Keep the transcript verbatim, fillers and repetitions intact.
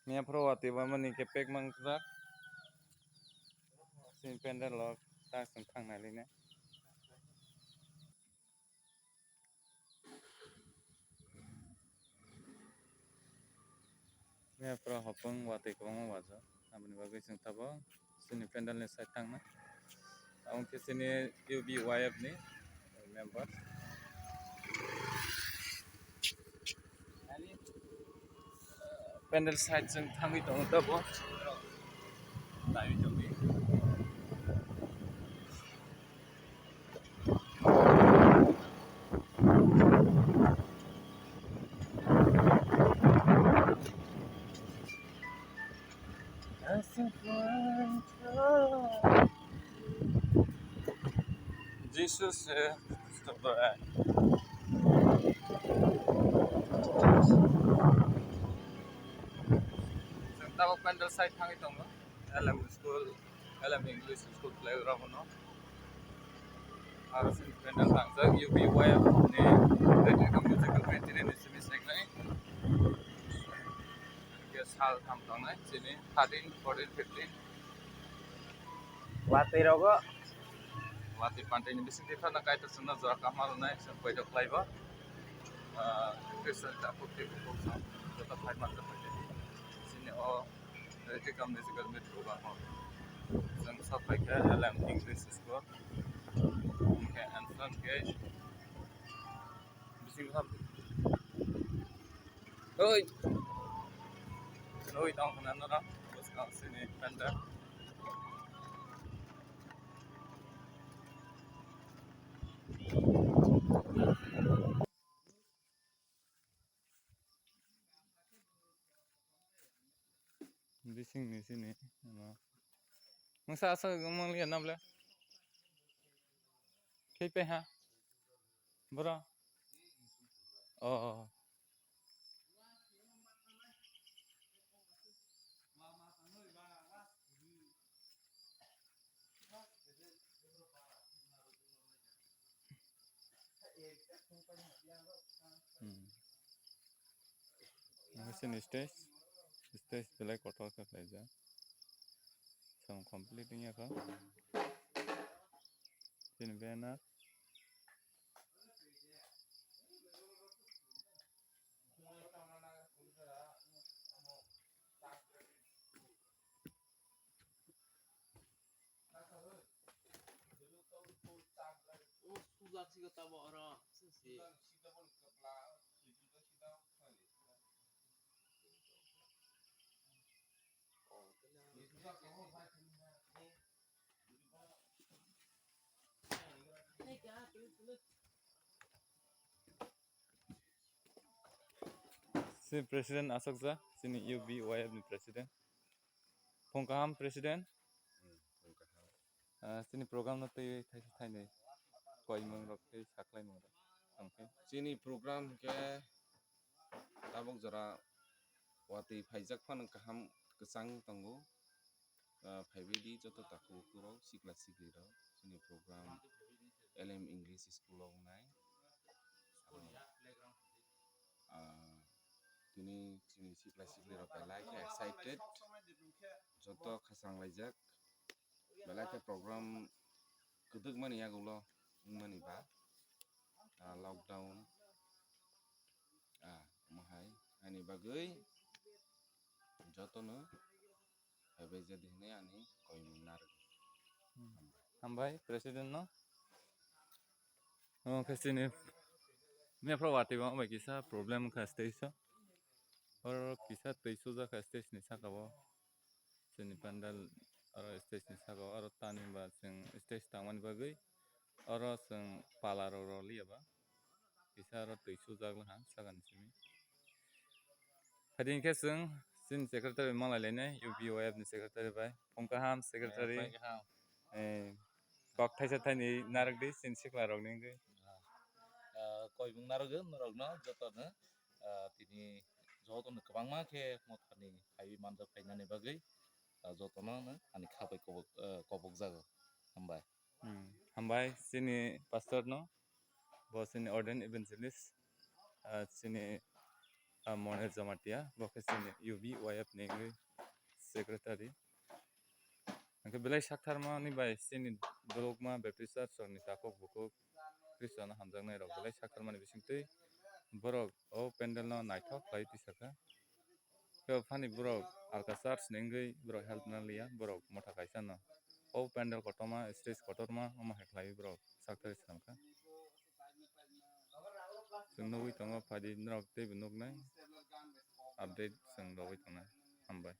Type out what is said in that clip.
Miya phuru watwi bamani khe pek mangjak. Chini pandal o ta chwng thang nai lina. Miya phuru hopung watwi kwbangma wajak. Aboni bagwi chwng tabuk chini pandal ni side thangnai. Aboni khe chini U B Y F ni member. Pandal side chwng thangwi tongo tabuk. Naiwi tongdi. Jesus, eh, Christopher, eh. Chwng tabuk pandal side thangwi tongo. L M school, L M English school playground no. Aro chini pandal tangjak U B Y F ni Retico Musical Band ni simi sengnai. Ke sal tham tongnai chini thirteen, fourteen, fifteen. Watwi rogo. Watwi pantini bising di thana kaito chwngno jora kahma rwnai chwng poito khlaibo. Ah, Christian takhuk tei bukhuk chwng joto phai manjak bai di. Chini o Retico Musical Meet program o chwng sok phaikha L M English School. Hwnkhe entrance gate bising ham. Oi. Oi, tong khna norok. Bwskang sini panda. Bising ni sini, ano. Mungsa asa mangli ya namle. Kei pe ha? Bro. Oh. Hmm. Ang sini stage, stage belai kotor khe khlaijak. Chwng complete wngya kha. Chini banner. Chini president asokjak, chini U B Y F ni president. Phung kaham, president. Hmm, phung kaham. Ah, chini program no twi thaisa thainwi koimung rok tei saklaimung rok tongkhe. Chini program khe tabuk jora watwi phaijak phano kaham kwchang tongo. Ah, phaibai di joto takhuk rok, sikla sikli rok, chini program L M English School o wngnai. Ah, tini chini sikla sikli rok belai khe excited, joto khachang laijak, belai khe program kwdwkmani yagulo wngmani ba, ah, lockdown, ah, omo hai ani bagwi jotono phaibai jadi hinwi ani koimung narwk. Hmm. Hambai president no. Omo khe chini mepra watwi bo bai kisa problem wngkha stage o. Oro kisa twi sujak kha stage ni saka o. Chini pandal oro stage ni saka o, oro tani ba chwng stage tangmani bagwi oro chwng pala rok rw liya ba. Kisa oro twi sujak laha sakani simi. Phaidi hwnkhe chwng chini secretary malai lainai, U B Y F ni secretary bai. Phung kaham secretary. Eh, phung kaham. Eh, kok thaisa thaini narwk di chini sikla rok ni wngwi. Ah, koimung narwk norok no joto no, ah, tini joto no kwbangma khe mothani khaiwi manjak phainani bagwi, ah, joto no ani kha bai kobok, ah, kobok jago. Hambai. Hmm, hambai chini pastor no, bo chini ordained evangelist, ah, chini ah, Moner Jamatia, bo khe chini U B Y F ni wngwi secretary. Hwnkhe belai saktharmani bai chini dulukma Baptist Church ni takhuk bukhuk Khristo no hamjaknai rok belai saktharmani bisingtwi borok o pandal no naithok khlai tisa kha. Khe phani borok alka church ni wngwi borok help na liya, borok motha kaisa no. O pandal kotorma, stage kotorma, omo hai khlaiwi borok sakthari swnam kha. Chwng nugwi tongo, phaidi norok teibo nuknai, update chwng rwui tongnai. Hambai.